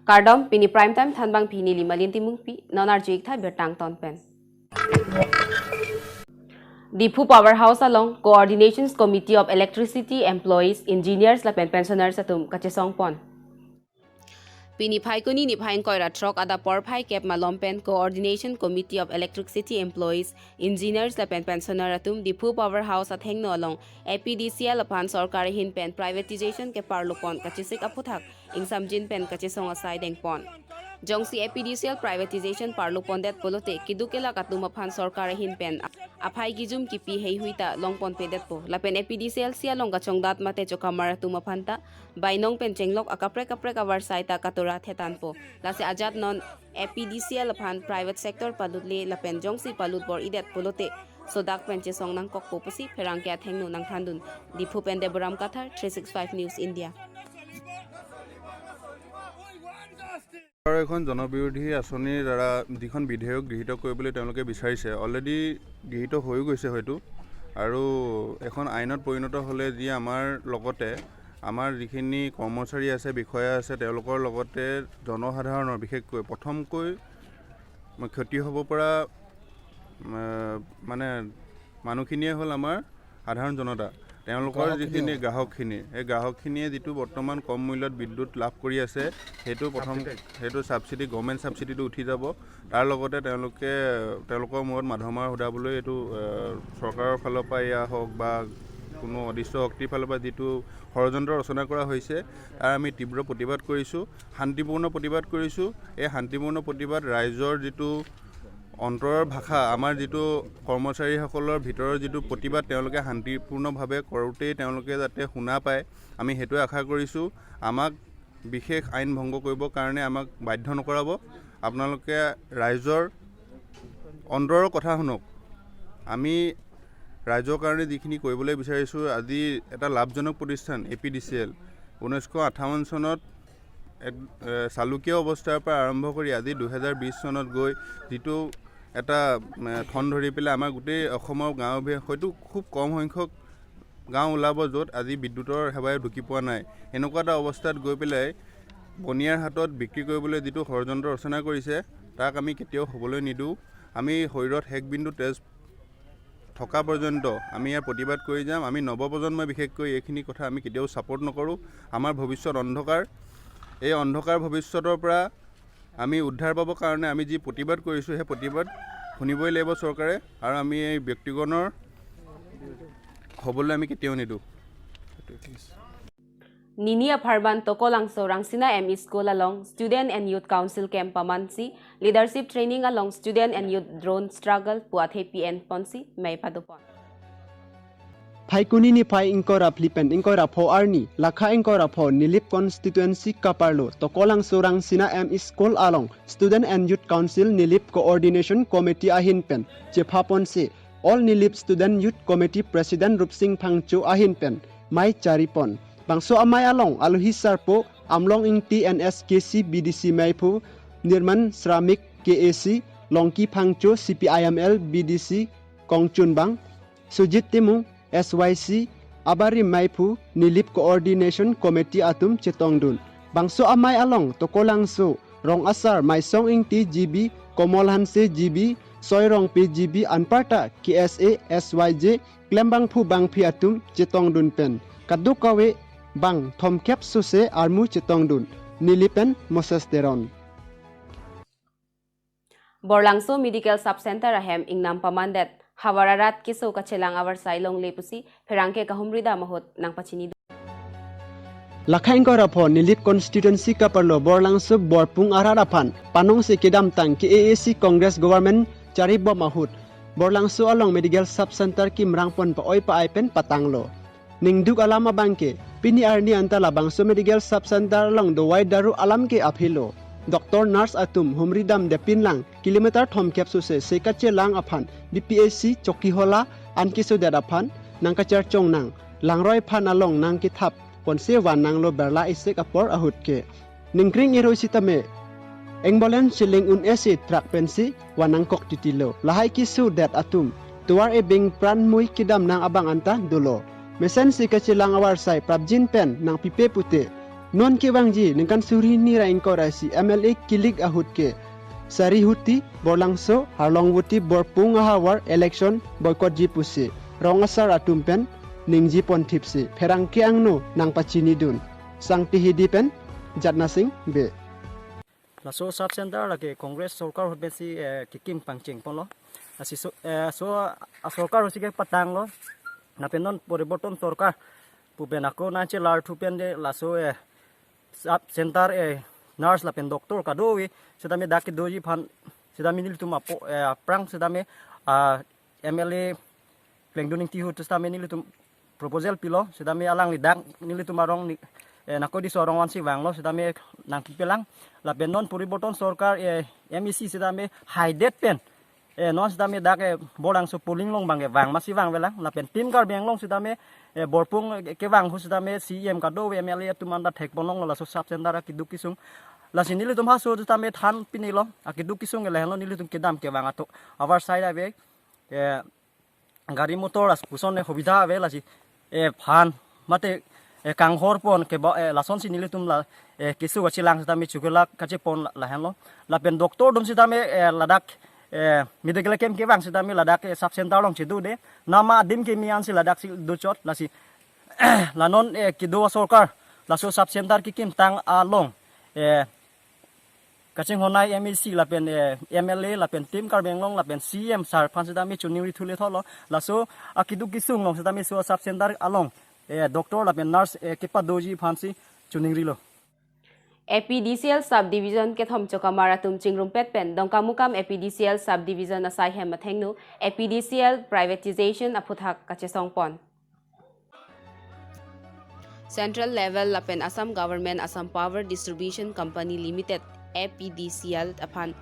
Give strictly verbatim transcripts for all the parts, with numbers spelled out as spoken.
Kardom, pini Prime Time thanbang pini Limalin Timungpi, non arju-ik tha birta angton pen. Diphu Power House along Coordination Committee of Electricity Employees, Engineers lapen Pensioners atum kachesong pon. Pini Phaikuni niphai ingkoi ra throk adap porphai kep malom pen Coordination Committee of Electricity Employees, Engineers lapen Pensioner atum Diphu Power House athengno along A P D C L aphan sorkar ahin pen privatization keparlo pon kachesik aphuthak ingsamjin pen kachesong asai dengpon. Jongsi A P D C L privatization parlo pondet pulote keduk kelak atum aphan sorkar ahin pen aphai kijum kipi heihui ta long ponpedetpo. Lapen A P D C L si along kachongdat mate chokamar atum aphan ta bainong pen chenglok akaprek kaprek avarsai ta katura thetanpo. Lasi ajat non A P D C L aphan private sector palutle lapen jongsi palut bor-idet pulote sodak pen chesong nangkokpo pusi pherangke athengno nangthandun. Diphu pen Deboram Kathar, three six five News India. আৰু এখন জনবিৰোধী আঁচনিৰ দ্বাৰা যিখন বিধেয়ক গৃহীত কৰিবলৈ তেওঁলোকে বিচাৰিছে, অলৰেডি গৃহীত হৈও গৈছে হয়তো। আৰু এখন আইনত পৰিণত হ'লে যি আমাৰ লগতে আমাৰ যিখিনি কৰ্মচাৰী আছে, বিষয়া আছে, তেওঁলোকৰ লগতে জনসাধাৰণৰ বিশেষকৈ প্ৰথমকৈ ক্ষতি হ'ব পৰা, আহ, মানে মানুহখিনিয়ে হ'ল আমাৰ সাধাৰণ জনতা। তেওঁলোকৰ গ্ৰাহকখিনিয়ে যিখিনি হয়। গ্ৰাহকখিনি, এই গ্ৰাহকখিনিয়ে যিটো বৰ্তমান কম মূল্যত বিদ্যুৎ লাভ কৰি আছে, সেইটো প্ৰথম ছাবচিডি। সেইটো ছাবচিডি, গভৰ্ণমেণ্ট ছাবচিডিটো উঠি যাব। তাৰ লগতে তেওঁলোকে, তেওঁলোকৰ মূৰত মাধমাৰ সোধাবলৈ এইটো, আহ, চৰকাৰৰ ফালৰ পৰা এয়া হওক বা কোনো অদৃশ্য শক্তিৰ ফালৰ পৰা যিটো ষড়যন্ত্ৰ ৰচনা কৰা হৈছে, তাৰ আমি তীব্ৰ প্ৰতিবাদ কৰিছোঁ, শান্তিপূৰ্ণ প্ৰতিবাদ কৰিছোঁ। এই শান্তিপূৰ্ণ প্ৰতিবাদ ৰাইজৰ যিটো অন্তৰৰ ভাষা, আমাৰ যিটো কৰ্মচাৰীসকলৰ ভিতৰৰ যিটো প্ৰতিবাদ তেওঁলোকে শান্তিপূৰ্ণভাৱে কৰোঁতেই তেওঁলোকে যাতে শুনা পায়, আমি সেইটোৱে আশা কৰিছোঁ। আমাক বিশেষ আইন ভংগ কৰিবৰ কাৰণে আমাক বাধ্য নকৰাব। আপোনালোকে ৰাইজৰ অন্তৰৰ কথা শুনক। আমি ৰাইজৰ কাৰণে যিখিনি কৰিবলৈ বিচাৰিছোঁ, আজি এটা লাভজনক প্ৰতিষ্ঠান এ পি ডি চি এল, ঊনৈছশ আঠাৱন্ন চনত এক, এ, চালুকীয় অৱস্থাৰ পৰা আৰম্ভ কৰি আজি দুহেজাৰ বিছ চনত গৈ যিটো এটা, এ, ঠন ধৰি পেলাই আমাৰ গোটেই অসমৰ গাঁওভূঞে হয়তো খুব কম সংখ্যক গাঁও ওলাব, য'ত আজি বিদ্যুতৰ সেৱাই ঢুকি পোৱা নাই। এনেকুৱা এটা অৱস্থাত গৈ পেলাই বনিয়াৰ হাতত বিক্ৰী কৰিবলৈ যিটো ষড়যন্ত্ৰ ৰচনা কৰিছে, তাক আমি কেতিয়াও হ'বলৈ নিদিওঁ। আমি শৰীৰত শেষ বিন্দু তেজ থকা পৰ্যন্ত আমি ইয়াৰ প্ৰতিবাদ কৰি যাম। আমি নৱপ্ৰজন্মই বিশেষকৈ এইখিনি কথা আমি কেতিয়াও ছাপোৰ্ট নকৰোঁ। আমাৰ ভৱিষ্যত অন্ধকাৰ। এই অন্ধকাৰ ভৱিষ্যতৰ পৰা আমি উদ্ধাৰ পাবৰ কাৰণে আমি যি প্ৰতিবাদ কৰিছোঁ, সেই প্ৰতিবাদ শুনিবই লাগিব চৰকাৰে। আৰু আমি এই ব্যক্তিগণৰ হ'বলৈ আমি কেতিয়াও নিদিওঁ। Nini apharman Tokolangso Rangsina M E School along Student and Youth Council Camp pamansi Leadership Training along Student and Youth Drone Struggle pu athepi en ponsi mei padopon. Phaikuni niphai ingkoi ra phli pen ingkoi ra pho arni, lakha ingkoi ra pho Nilip Constituency kaparlo Tokolangso Rangsina M E School along Student and Youth Council Nilip Coordination Committee ahin pen chepha ponsi All Nilip Student Youth Committee President Rupsing Phangcho ahin pen mei chari pon. Bangso amei along alohi sarpo Amlong Ingti N S K C B D C meiphu, Nirman Shramik K A C, Longki Phangcho C P I M L B D C kongchunbang, Sujit Timung S Y C, abarim meiphu Nilip Coordination Committee atum chetongdun. Bangso amei along Tokolangso Rong Asar Maisong Ingti G B, Komol Hanse G B, Soi Rongpi G B anparta K S A, S Y J klembangphu bangphi atum chetongdun pen kadokave bang thomkep sose armu chetongdun. Nilip pen Moses Teron. Borlangso Medical Sub Center ahem ingnam pamandet havar arat keso kachelang avarsai longle pusi pherangke kahumridam ahut nangpachinidun. Lakha ingkoi ra pho Nilip Constituency kaparlo Borlangso Borpung arat aphan panongsi kedamtang K A A C Congress Government charibom ahut Borlangso along Medical Sub Center kimrang pon pa-oi pa-ai pen patanglo. Ningduk alam abangke, pini arni anta labangso Medical Sub Center along dawai daru alam ke aphilo. Doctor nurse atum humridamde pinlang kilometer thomkep sose se kachelang aphan B P H C Chokihola an kesodet aphan nangkacharchong nang. Langroi aphan along nangkethap ponsi van nanglo berla isik apor ahut ke. Ningkring iroi sitame ambulance cheling un-e si truck pensi van nangkok titilo. Lahai kesodet atum tovar ebeng pran mui kedam nang abang anta dolo. Mesensi kachelang avarsai prapjin pen nangpipe pute Non kevangji ningkan suri hini ra ingkoi ra isi M L A kilik ahut ke Sarihuti, Borlangso, Harlongvoti, Borpung ahavar election boycott ji pusi rong asar atum pen ningje pon thipsi pherangke angno nangpachinidun. Sangti Hidi pen Jatna Sing Bey. Laso sub center lake Congress sorkar ahut pensi, eh, kekim pangcheng ponlo. Lasi so, eh, so, ah, sorkar ahutsi kepatanglo. Lapen non poriborton sorkar pu pen ako nangchelar thu pen de laso, eh, sub center, eh, nurse lapen doctor kadokave sitame dak kedoji aphan sitame nelitum apo, eh, aphrang sitame, ah, M L A Klengdun Engti ahut sitame nelitum proposal pilo, sitame alangli dak nelitum arong ni, eh, nako diso arong vansi vanglo, sitame nangkipelang. Lapen non poriborton sorkar, eh, M A C sitame haidet pen, eh, non sitame dak, eh, Borlangso polling along abang kevang masi vangvelang. Lapen Team Karbi Anglong sitame, eh, Borpung, eh, kevang ahut sitame C E M kadokave M L A atum anta thek ponlonglo laso sub center akeduk kesung. Lasi nelitum haso sitame than pinelo, akeduk kesung ke lahenlo nelitum kedam kevang ato. Our side ave, eh, gari motor as puson, eh, hubidha ave lasi, eh, phan mate, eh, kanghor pon ke ba, eh, lasonsi nelitum la, eh, keso kachelang sitame chukelak kachepon la, lahenlo. Lapen doctor atum sitame, eh, ladak, eh, medical camp kevang sitame ladak, eh, sub center along chedodet. Nama adim keme ansi ladaksi dochot lasi la non, eh, kedo asorkar laso sub center kekimtang along, eh, kachinghon ai M A C lapen, eh, M L A lapen Team Karbi Anglong lapen C E M sar aphan sitame choningri thule tholo. Laso akeduk kesung along sitame so sub center along, eh, doctor lapen nurse, eh, kepadoji aphansi choningrilo. A P D C L subdivision kethom chokamar atum chingrumpet pen Dongkamukam A P D C L subdivision asai hem athengno A P D C L privatization aphuthak kachesong pon. Central level lapen Assam Government Assam Power Distribution Company Limited, A P D C L aphan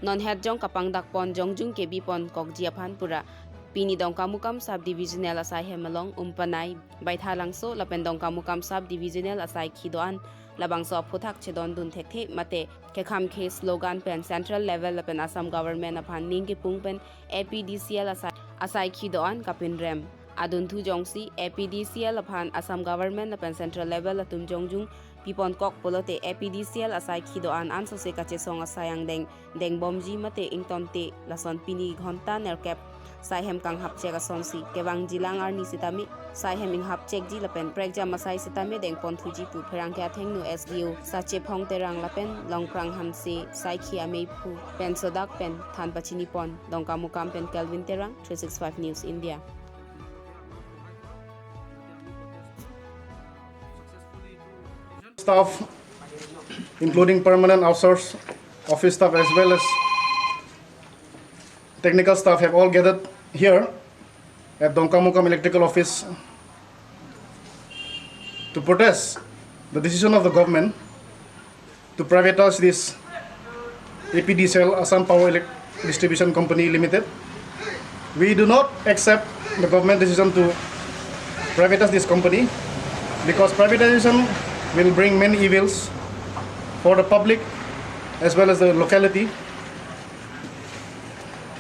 non hetjong kapangdak pon jongjung kebi pon kokji aphan pura pini Dongkamukam Subdivisional asai hem along Umpanai, Baithalangso lapen Dongkamukam Subdivisional asai khi do-an labangso aphuthak chedondun thekthe mate kekhamkhe slogan pen Central level lapen Assam Government aphan ning kepung pen A P D C L asai, asai khi do-an kapinrem. Adunthu jongsi A P D C L aphan Assam Government lapen Central level atum jongjung pipon kok pulote A P D C L asai khi do-an ansose kachesong asai angdeng dengbomji mate ingtonte lason pini ghonta nerkep sai hem kanghapchek asonsi kevangjilang arni sitame sai hem inghapchekji lapen prekjam asai sitame dengponthuji pu pherangke athengno S D O Sachephong Terang lapen Longprang Hanse, Saikhi Ameiphu pen sodak pen than pachini pon. Dongkamukam pen Kelvin Terang, three six five News India. Staff, including permanent, outsourced office staff as well as technical staff, have all gathered here at Dongkamukam Electrical Office to protest the decision of the government to privatize this A P D C L, Assam Power Elec-, Distribution Company Limited. We do not accept the government decision to privatize this company because privatization will bring many evils for the public as well as the locality.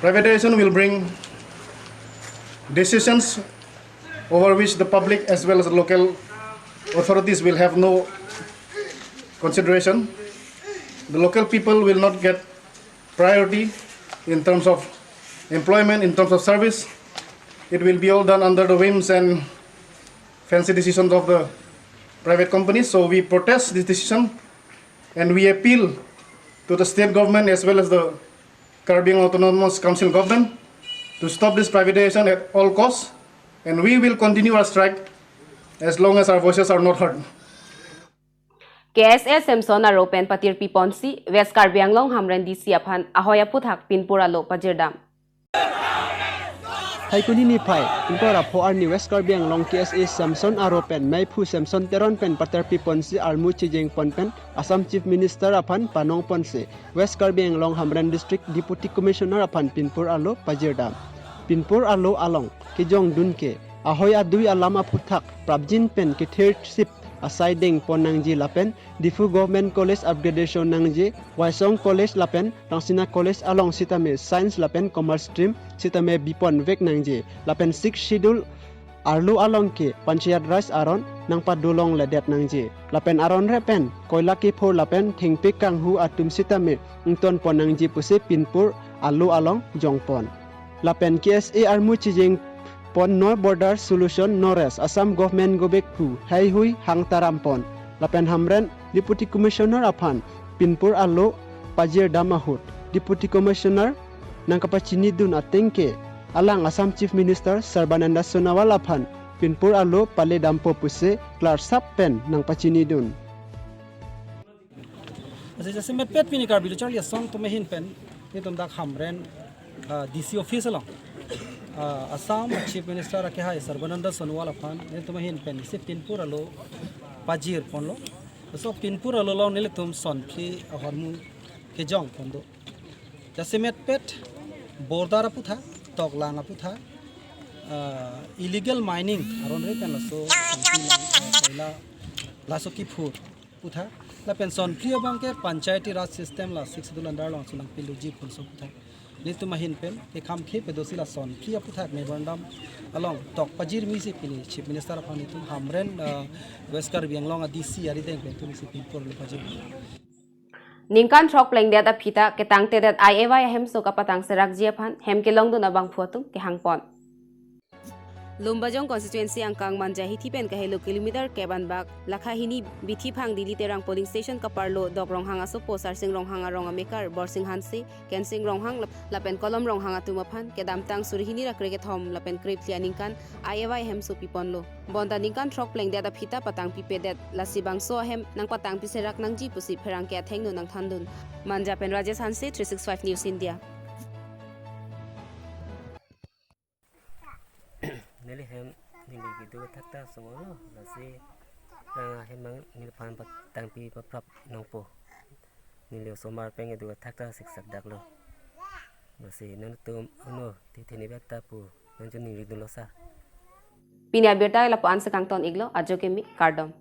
Privatization will bring decisions over which the public as well as the local authorities will have no consideration. The local people will not get priority in terms of employment, in terms of service. It will be all done under the whims and fancy decisions of the private companies. So we protest this decision and we appeal to the state government as well as the Karbi Anglong Autonomous Council government to stop this privatization at all costs, and we will continue our strike as long as our voices are not heard. K S A Semson aro pen patirpi ponsi West Karbi Anglong Hamren D C aphan ahoi aphuthak pinpur alo pajirdam. Phaikuni niphai ingkoi ra pho arni West Karbi Anglong K S A Semson aro pen Meiphu Semson Teron pen patirpi ponsi armu chejeng pon pen Assam Chief Minister aphan panong ponsi West Karbi Anglong Hamren District Deputy Commissioner aphan pinpur alo pajirdam. Pinpur alo along kejongdun ke ahoi adui alam aphuthak prapjin pen kethersip asai deng pon nangji lapen Diphu Government College upgradation nangji, Waisong College lapen Rangsina College along sitame Science lapen Commerce stream sitame bipon vek nangji lapen Sixth Schedule arlo along ke Panchayat Raj aron nangpadolongledet nangji. Lapen aron re pen koila kephur lapen thengpik kanghu atum sitame ingtonpon nangji pusi Pinpur arlo along jongpon. Lapen K S A armu chijengpon no border solution no rest, Assam government gobek pu heihui hang tarampon. Lapen Hamren Deputy Commissioner aphan Pinpur arlo pajirdam ahut Deputy Commissioner nangkapachinidun ateng ke alang Assam Chief Minister Sarbananda Sonowal aphan Pinpur arlo paledampo pusi klarsap pen nangpachinidun. Lasi jasemetpet pini Karbi Lo Charli Asong atum ahin pen nelitum dak Hamren, ah, D C office along, ah, Assam Chief Minister akehai Sarbananda Sonowal aphan nelitum ahin pen isi Pinpur arlo pajirponlo. Laso Pinpur arlo along nelitum sonphli ahormu kejongpon do. Jasemetpet border aputhak, toklang aputhak, ah, illegal mining aron re pen laso sonphli lang, ah, koila laso kephur aputhak. Lapen sonphli abang ke Panchayati Raj system la Sixth Schedule under along chenangpiluji punso aputhak. Nelitum ahin pen kekham khe pedosi la sonphli aputhak memorandum along tok pajirmesi pini Chief Minister aphan nelitum Hamren, ah, West Karbi Anglong a D C arideng pen nelitum isi Pinpur arlo pajir. Ningkan throk plengdet aphita ketangtedet I A Y ahemso kapatang serakji aphan hem kelongdun abangphu atum kehangpon. Lumbajong constituency angkang Manja hithi pen kahelo kilometer kep anbak, lakha hini Bithi Phang Dili Terang polling station kaparlo Dok Ronghang asopo Sarsing Ronghang arong amekar Borsing Hanse, Kensing Ronghang lap-, lapen Kolom Ronghang atum aphan kedamtang suri hini ra krekethom lapen krephli aningkan I A Y ahemso piponlo. Bonta ningkan throk plengdet aphita patangpipedet, lasi bangso ahem nangpatangpi serak nangji pusi pherangke athengno nangthandun. Manja pen Rajesh Hanse, three six five News India. Neli hem, neli kedo thakta songolo, lasi nang ahem mang neliphan patangpi paprap nangpo. Neli osomar pen kedo thakta siksak daklo. Lasi nangtum uno tithe ni bek ta pu nangchun ningri dunlo sa. Pini abirta lapu-an si kangton iklo, ajo kemi, kardom.